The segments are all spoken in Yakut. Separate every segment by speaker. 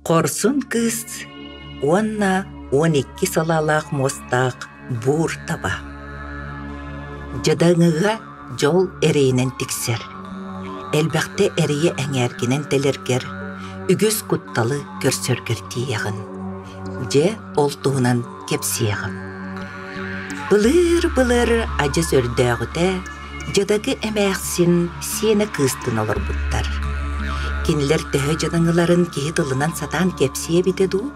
Speaker 1: Хорсун кыыс уонна 12 салаалаах муостаах буур таба. Дьадаҥыга дьол эрэйинэн тиксэр. Элбэхтэ эрийэ эҥээргинэн тэлэргэр, үгүс кутталы көрсөргөр тиийэҕин. Дьэ, ол туһунан кэпсиэҕим. Былыр-былыр адьас өрдөөҕүтэ Дьадагы эмээхсин сиэнэ кыыстын олорбуттар. Кинилэр төһө дьадаҥыларын киһи тылынан сатаан кэпсиэ эбитэ дуу?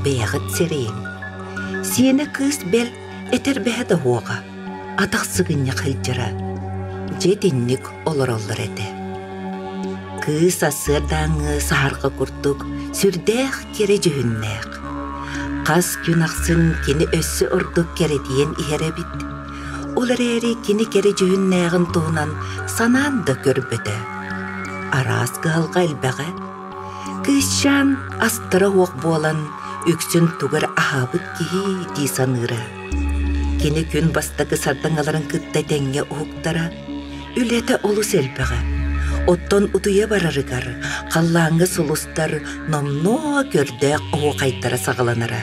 Speaker 1: Бэйэҕит сэрэйиҥ. Сиэнэ кыыс бэл этэрбэһэ да уоҕа, атах сыгынньах сылдьара. Дьэ итинник олороллор этэ. Кыыс сарсыардааҥҥы саһарҕа курдук сүрдээх кэрэ дьүһүннээх. Хас күн ахсын кини өссө ордук кэрэтийэн иһэр эбит. Ол эрээри кини кэрэ дьүһүннээҕин туһунан санаан да көрбөтө. Араас кыһалҕа элбэҕэ. Кыысчаан астара уох буолан, үксүн тугу эрэ аһаабыт киһи дии саныыра. Кини күн бастакы сардаҥаларын кытта тэҥҥэ уһуктара, үлэтэ олус элбэҕэ. Оттон утуйа барарыгар халлааҥҥа сулустар номнуо көрдөөх оһуохайдара саҕаланара.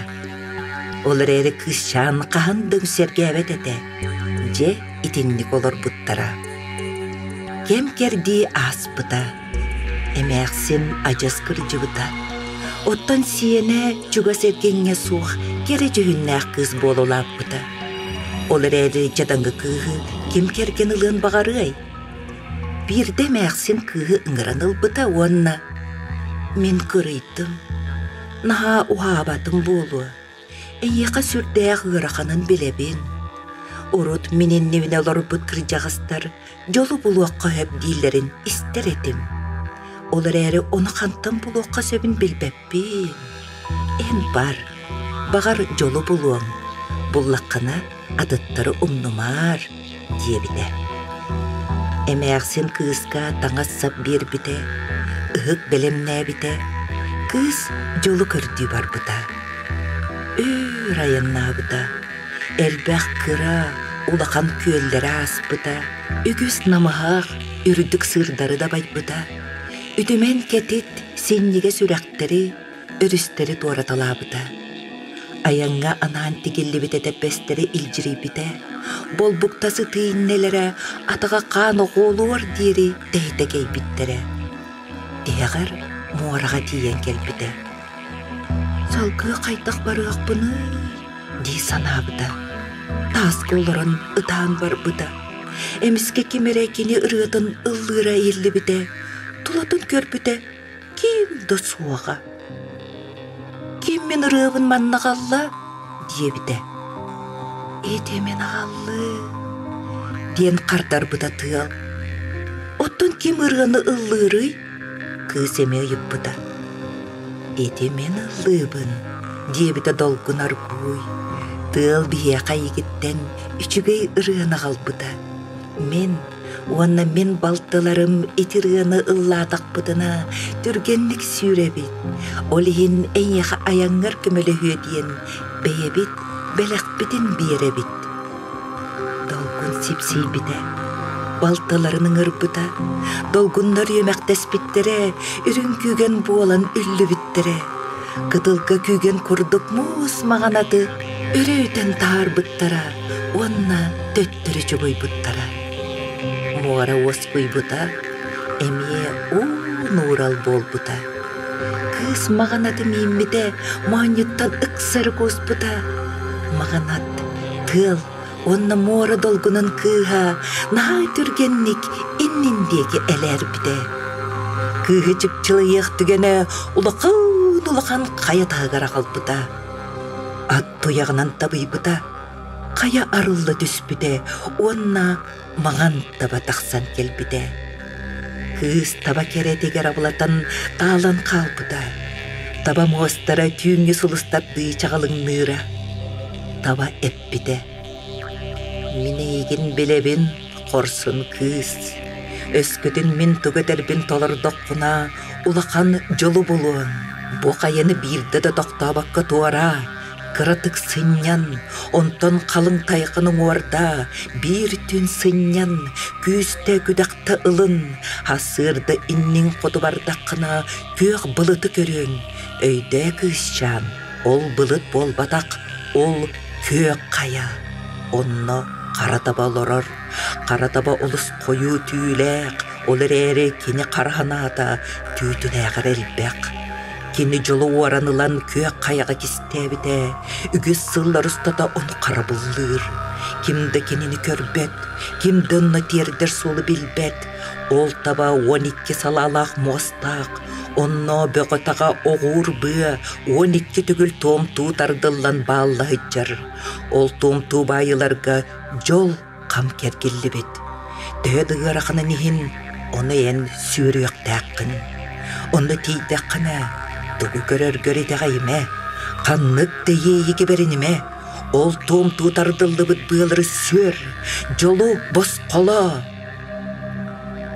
Speaker 1: Ол эрээри кыысчаан хаһан да үҥсэргээбэт этэ. Дьэ, итинник олорбуттара. Кэм-кэрдии ааспыта. Эмээхсин адьас кырдьыбыта. Оттон сиэнэ чугас эргиҥҥэ суох кэрэ дьүһүннээх кыыс буола улааппыта. Ол эрээри дьадаҥы кыыһы ким кэргэн ылыан баҕарыай? Биирдэ эмээхсин кыыһы ыҥыран ылбыта уонна «Мин кырыйдым, наһаа уһаабатым буолуо, эйиэхэ сүрдээх ыараханын билэбин. Урут мин иннибинэ олорбут кырдьаҕастар дьолу булуохха сөп дииллэрин истэр этим. Ол эрээри ону хантан булуохха сөбүн билбэппин. Эн бар, баҕар дьолу булуоҥ, буллаххына атыттары умнумаар» диэбитэ. Эмээхсин кыыска таҥас-сап биэрбитэ, ыһык бэлэмнээбитэ, кыыс дьолу көрдүү барбыта. Өр айаннаабыта, элбэх кыра, улахан күөллэри ааспыта, үгүс намыһах, үрдүк сыырдары дабайбыта, үтүмэн кэтит, синньигэс үрэхтэри, өрүстэри туораталаабыта. Айаҥҥа анаан тигиллибит этэрбэстэри илдьирийбитэ, болбукта сытыы иннэлэрэ атаҕа хаан оҕуолуор диэри тэһитэ кэйбиттэрэ. Тиһэҕэр муораҕа тиийэн кэлбитэ. «Салгыы хайдах барыахпыный?» дии санаабыта. Тааска олорон ытаан барбыта. Эмискэ ким эрэ кини ырыатын ыллыыра иһиллибитэ, тулатын көрбүтэ ким да суоҕа. «Ким мин ырыабын манна аҕалла?» диэбитэ. «Ити мин аҕаллыы» диэн хардарбыта тыал. «Оттон ким ырыаны ыллыырый?» кыыс эмиэ ыйыппыта. «Ити мин ыллыыбын» диэбитэ долгун аргыый. Тыал биһиэхэ эйигиттэн үчүгэй ырыаны аҕалбыта. Мин уонна мин балтыларым ити ырыаны ыллаатахпытына түргэнник сүүрэбит. Ол иһин эйиэхэ айаҥҥар көмөлөһүө диэн бэйэбит бэлэхпитин биэрэбит. Долгун сипсийбитэ, балтыларын ыҥырбыта, долгуннар үөмэхтэспиттэрэ, үрүҥ күүгэн буолан үллүбүттэрэ. Кытылга күүгэн курдук муус маҕан аты өрө үтэн таһаарбыттара уонна төттөрү чугуйбуттара. Муора уоскуйбута, эмиэ уу нуурал буолбута. Кыыс маҕан аты мииммитэ, моонньуттан ыксары кууспута. Маҕан ат, тыал уонна муора долгунун кыыһа наһаа түргэнник иннин диэки элээрбитэ. Кыыһы чыпчылыйыах түгэнэ улахан-улахан хайа таһыгар аҕалбыта. Ат туйаҕынан табыйбыта, хайа арылла түспүтэ уонна маҥан таба тахсан кэлбитэ. Кыыс таба кэрэтигэр абылатан таалан хаалбыта. Таба муостара түүҥҥү сулустардыы чаҕылыҥныыра. Таба эппитэ: «Мин эйигин билэбин, хорсун кыыс. Өскөтүн мин тугу этэрбин толордохпуна, улахан дьолу булуоҥ. Бу хайаны биирдэ да тохтообокко туораа, кыратык сынньан, онтон халыҥ тайҕаны уҥуордаа, биир түүн сынньан, күүстэ күдэхтэ ылын, сарсыарда инниҥ хоту бардаххына күөх былыты көрүөҥ, Өйдөө кыысчаан, ол былыт буолбатах, ол күөх хайа. Онно хара таба олорор. Хара таба олус хойуу түүлээх, ол эрээри кини хара санаата түүтүнээҕэр элбэх. Кини дьолу уоран ылан күөх хайаҕа кистээбитэ, үгүс сыллар устата ону харабыллыыр. Ким да кинини көрбөт, ким да онно тиэрдэр суолу билбэт. Ол таба 12 салаалаах муостаах, онно бөҕө-таҕа оҕуур быа 12 төгүл туомтуу тардыллан баалла сылдьар. Ол туомтуу баайыларга дьол хам кэргиллибит. Төһө да ыараханын иһин, ону эн сүөрүөхтээххин. Онно тиийдэххинэ, тугу көрөргөр итэҕэйимэ, ханнык да иэйиги бэринимэ, ол туомтуу тардыллыбыт быалары сүөр, дьолу босхолоо.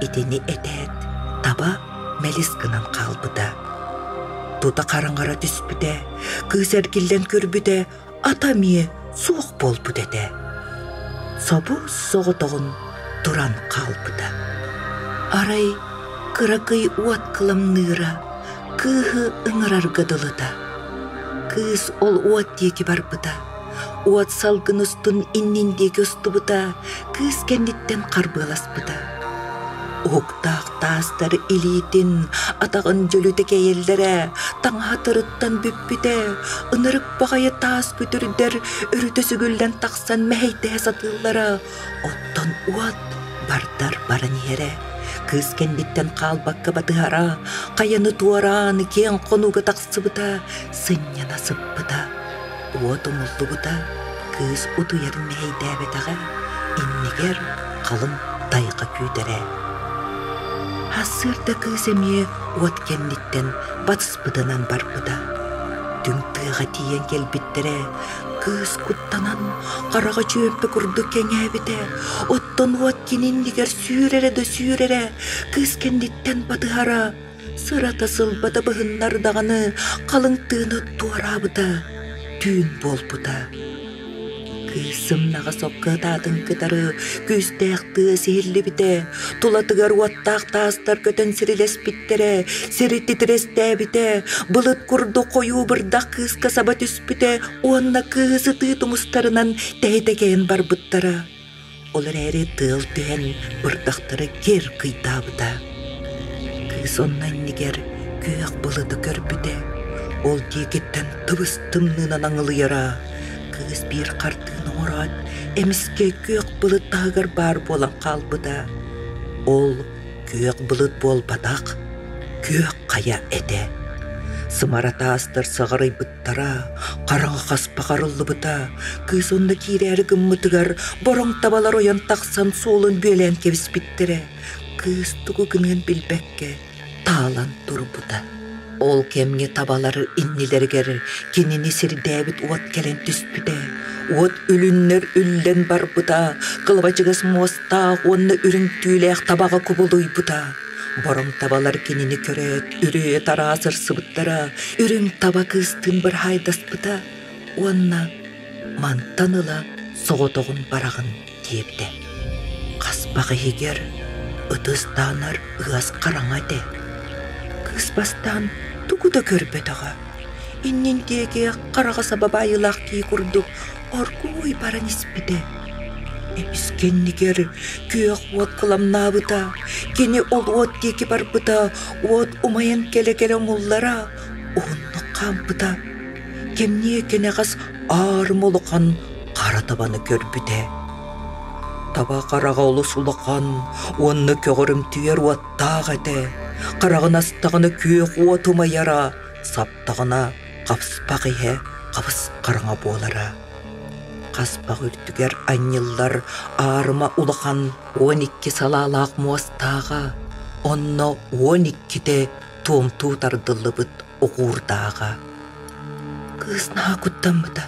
Speaker 1: Итини этээт, таба мэлис гынан хаалбыта. Тута хараҥара түспүтэ, кыыс эргиллэн көрбүтэ, ата эмиэ суох буолбут этэ. Собус-соҕотоҕун туран хаалбыта. Арай кыракый уот кыламныыра кыыһы ыҥырарга дылыта. Кыыс ол уот диэки барбыта. Уот салгын устун иннин диэки устубута, кыыс кэнниттэн харбыаласпыта. Уһуктаах таастар илиитин, атаҕын дьөлүтэ кэйэллэрэ, таҥаһа тырыттан бүппүтэ, ынырык баҕайы таас күтүрдэр өрүтэ сүгүллэн тахсан мэһэйдэһэ сатыыллара, оттон уот бардар баран иһэрэ. Кыыс кэнниттэн хаалбакка батыһара, хайаны туораан киэҥ хонууга тахсыбыта, сынньана сыппыта. Уот умуллубута, кыыс утуйарын мэһэйдээбэтэҕэ, иннигэр халыҥ тайҕа күүтэрэ. Сарсыарда кыыс эмиэ уот кэнниттэн батыспытынан барбыта. Түҥ тыаҕа тиийэн кэлбиттэрэ, кыыс куттанан хараҕа чүөмпэ курдук кэҥээбитэ, оттон уот кини иннигэр сүүрэрэ да сүүрэрэ, кыыс кэнниттэн батыһара. Сырата-сылбата быһыннар даҕаны халыҥ тыыны туораабыта, түүн буолбута. Кыыс сымнаҕас окко ытаатын кытары күүстээх тыас иһиллибитэ, тулатыгар уоттаах таастар көтөн сирилэспиттэрэ, сири титирэстээбитэ, былыт курдук хойуу бырдах кыыска саба түспүтэ уонна кыыһы сытыы тумустарынан тэһитэ кэйэн барбыттара. Ол эрээри тыал түһэн бырдахтара киэр кыйдаабыта. Кыыс онно иннигэр күөх былыты көрбүтэ. Ол диэкиттэн тыбыс-тымныынан аҥылыйара. Кыыс биир хартыына оҥороот, эмискэ күөх былыт таһыгар баар буолан хаалбыта. Ол күөх былыт буолбатах, күөх хайа этэ. Сымара таастар саҕарыйбыт хараҥа хаспах арыллыбыта, кыыс онно киирээри гыммытыгар бороҥ табалар ойон тахсан суолун бүөлээн кэбиспиттэрэ. Кыыс тугу гыныан билбэккэ таалан турбута. Ол кэмҥэ табалар иннилэригэр кинини сирдээбит уот кэлэн түспүтэ. Уот үлүннэр үллэн барбыта, кылабачыгас муостаах уонна үрүҥ түүлээх табаҕа кубулуйбута. Бороҥ табалар кинини көрөөт, үрүө тараа сырсыбыттара, үрүҥ таба кыыстыын быраһаайдаспыта уонна мантан ыла соҕотоҕун бараҕын диэбитэ. Хаспах иһигэр ытыс таанар ыас хараҥа этэ. Кыыс бастаан тугу да көрбөтөҕө. Иннин диэки хараҕа саба баайыылаах киһи курдук оргууй баран испитэ. Эмискэ иннигэр күөх уот кыламнаабыта, кини ол уот диэки барбыта, уот умайан кэлэ-кэлэ умуллара, уһуннук хаампыта. Кэмниэ кэнэҕэс аарыма улахан хара табаны көрбүтэ. Таба хараҕа олус улахан уонна көҕөрүмтүйэр уоттаах этэ. Хараҕын астаҕына күөх уот умайара, саптаҕына хапспах иһэ хабыс хараҥа буолара. Хаспах үрдүгэр анньыллар аарыма улахан 12 салаалаах муостааҕа, онно 12-тэ туомтуу тардыллыбыт оҕуурдааҕа. Кыыс наһаа куттаммыта.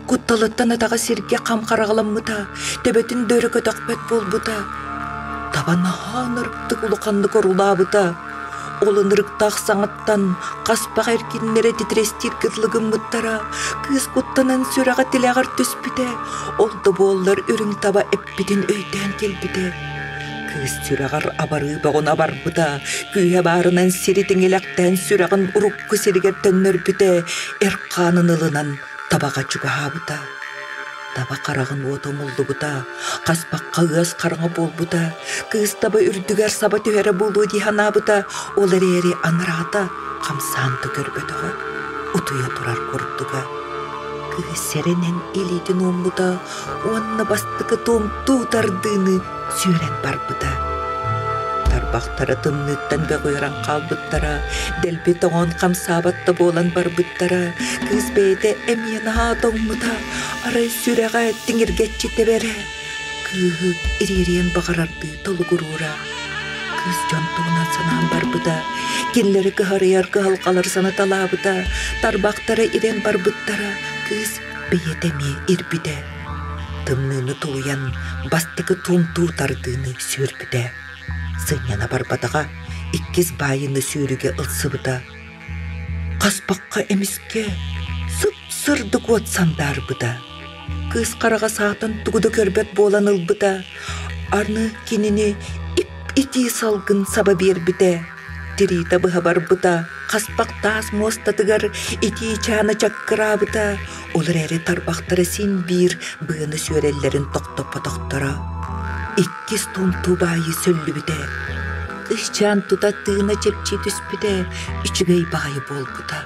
Speaker 1: Кутталыттан атаҕа сиргэ хам хараҕаламмыта, төбөтүн да өрө көтөхпөт буолбута. Таба наһаа ынырыктык улаханнык орулаабыта. Ол ынырыктаах саҥаттан хаспах эркиннэрэ титирэстиир кытылы гыммыттара, кыыс куттанан сүрэҕэ тилэҕэр түспүтэ, ол да буоллар үрүҥ таба эппитин өйдөөн кэлбитэ. Кыыс сүрэҕэр абарыы бөҕөнү абарбыта, күүһэ баарынан сири тиҥилэхтээн сүрэҕин урукку сиригэр төннөрбүтэ, эр хаанын ылынан табаҕа чугаһаабыта. Таба хараҕын уота умуллубута, хаспахха ыас хараҥа буолбута, кыыс таба үрдүгэр саба түһэрэ буолуо дии санаабыта, ол эрээри анараата хамсаан да көрбөтөҕө, утуйа турар курдуга. Кыыс сэрэнэн илиитин ууммута уонна бастакы туомтуу тардыыны сүөрэн барбыта. Тарбахтара тымныыттан бөҕүөрэн хаалбыттара, дэлби тоҥон хамсаабат да буолан барбыттара. Кыыс бэйэтэ эмиэ наһаа тоҥмута, арай сүрэҕэ тиҥиргэччи тэбэрэ. Кыыһы ириэриэн баҕарардыы толугуруура. Кыыс дьон туһунан санаан барбыта, кинилэри кыһарыйар кыһалҕалар санаталаабыта, тарбахтара ирэн барбыттара. Кыыс бэйэтэ эмиэ ирбитэ. Тымныыны тулуйан бастакы туомтуу тардыыны сүөрбүтэ. Сынньана барбатаҕа, иккис баайыны сүүрүгэ ылсыбыта. Хаспахха эмискэ сып-сырдык уот сандаарбыта. Кыыс хараҕа саатан тугу да көрбөт буолан ылбыта. Аны кинини ип-итии салгын саба биэрбитэ. Тириитэ быһа барбыта, хаспах таас муостатыгар итии чаана чаккыраабыта, ол эрээри тарбахтара син биир быаны сүөрэллэрин тохтоппотохторо. Иккис туомтуу баайыы сөллүбүтэ. Кыысчаан тута тыына чэпчии түспүтэ, үчүгэй баҕайы буолбута.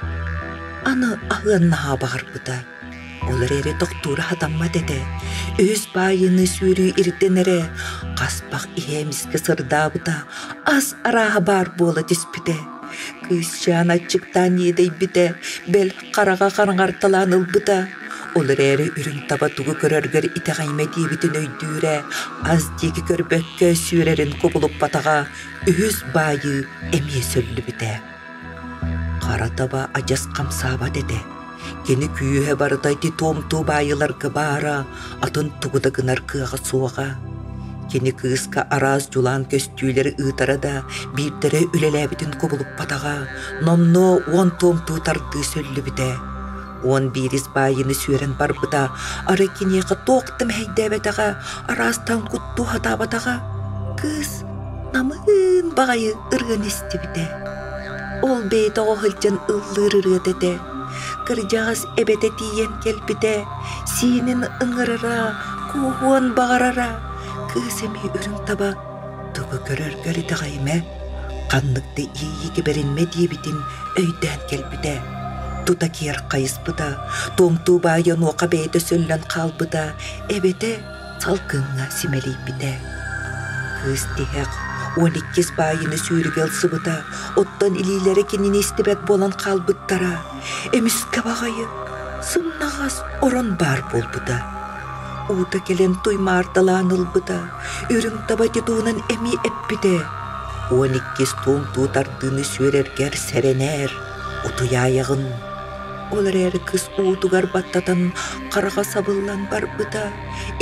Speaker 1: Аны аһыан наһаа баҕарбыта. Ол эрээри тохтуура сатаммат этэ. Үһүс баайыыны сүүрүү ирдэнэрэ, хаспах иһэ эмискэ сырдаабыта, ас арааһа баар буола түспүтэ. Кыысчаан аччыктаан иэдэйбитэ, бэл хараҕа хараҥарталаан ылбыта. Ол эрээри үрүҥ таба тугу көрөргөр итэҕэйимэ диэбитин өйдүүрэ, ас диэки көрбөккө сүөрэрин кубулуппатаҕа, үһүс баайыы эмиэ сөллүбүтэ. Хара таба адьас хамсаабат этэ. Кини күүһэ барыта ити туомтуу баайыларга баара, атын тугу да гынар кыаҕа суоҕа. Кини кыыска араас дьулаан көстүүлэри ыытара да, биирдэрэ үлэлээбитин кубулуппатаҕа, номнуо уон туомтуу тардыы сөллүбүтэ. 11 баайыны сүөрэн барбыта, арай киниэхэ туох да мэһэйдээбэтэҕэ, араастаан куттуу сатаабатаҕа. Кыыс намыын баҕайы ырыаны истибитэ. Ол бэйэтэ оҕо сылдьан ыллыыр ырыата этэ. Кырдьаҕас эбэтэ тиийэн кэлбитэ, сиэнин ыҥырара, кууһуон баҕарара. Кыыс эмиэ үрүҥ таба тугу көрөргөр итэҕэйимэ, ханнык да иэйиигэ бэринмэ диэбитин өйдөөн кэлбитэ. Тута киэр хайыспыта, туомтуу баайа онуоха бэйэтэ сөллөн хаалбыта, эбэтэ салгыҥҥа симэлийбитэ. Кыыс тиһэх 12 баайыны сүүрүгэ ылсыбыта, оттон илиилэрэ кинини истибэт буолан хаалбыттара. Эмискэ баҕайы сымнаҕас орон баар буолбута. Уута кэлэн туймаарталаан ылбыта, үрүҥ таба титуунан эмиэ эппитэ. 12 туомтуу тардыыны сүөрэргэр сэрэнээр, утуйаайаҕын. Ол эрээри кыс уутугар баттатан хараҕа сабыллан барбыта,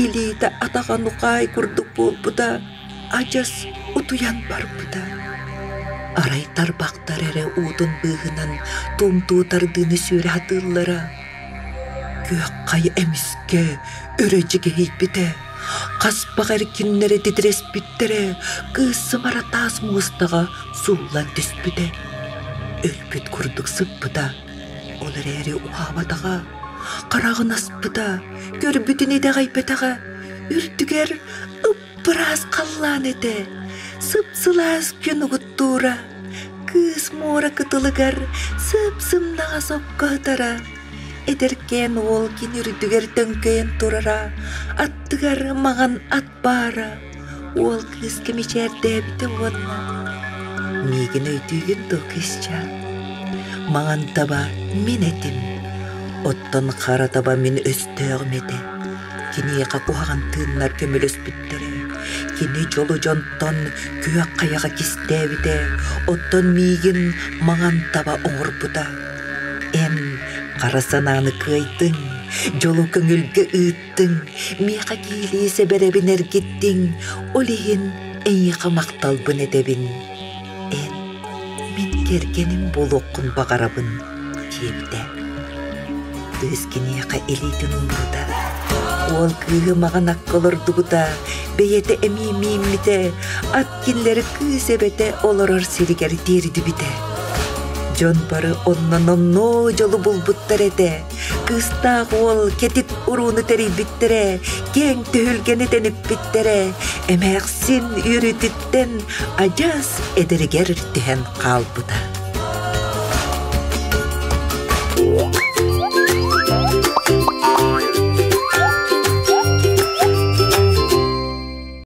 Speaker 1: илиитэ атаҕа нухаай курдук буолбута, адьас утуйан барбыта. Арай тарбахтар эрэ уутун быыһынан туомтуу тардыыны сүөрэ сатыыллара. Күөх хайа эмискэ өрө дьигиһийбитэ, хаспах эркиннэрэ титирэспиттэрэ, кыыс сымара таас муостаҕа сууллан түспүтэ. Өлбүт курдук сыппыта, ол эрээри уһаабатаҕа, хараҕын аспыта, көрбүтүн итэҕэйбэтэҕэ, үрдүгэр ып-ыраас халлаан этэ, сып-сылаас күн угуттуура, кыыс муора кытылыгар сып-сымнаҕас окко сытара, эдэркээн уол кини үрдүгэр төҥкөйөн турара, аттыгар маҥан ат баара. Уол кыыска мичээрдээбитэ уонна «Миигин өйдүүгүн дуо, кыысчаан? Маҥан таба мин этим, оттон хара таба мин өстөөҕүм этэ. Киниэхэ куһаҕан тыыннар көмөлөспүттэрэ. Кини дьолу дьонтон күөх хайаҕа кистээбитэ, оттон миигин маҥан таба оҥорбута. Эн хара санааны кыайдыҥ, дьолу көҥүлгэ ыыттыҥ Миэхэ киилии сэбэрэбин эргиттиҥ, ол иһин эйиэхэ махталбын этэбин. Эн мин кэргэним буолуоххун баҕарабын, диэбитэ. Кыыс киниэхэ илиитин уурбута. Уол кыыһы маҕан акка олордубута, бэйэтэ эмиэ мииммитэ, ат кинилэри кыыс эбэтэ олорор сиригэр тиэрдибитэ. Дьон бары онно номнуо дьолу булбуттар этэ. Кыыстаах уол кэтит урууну тэрийбиттэрэ, киэҥ түһүлгэни тэниппиттэрэ, эмээхсин үөрүүтүттэн адьас эдэригэр түһэн хаалбыта.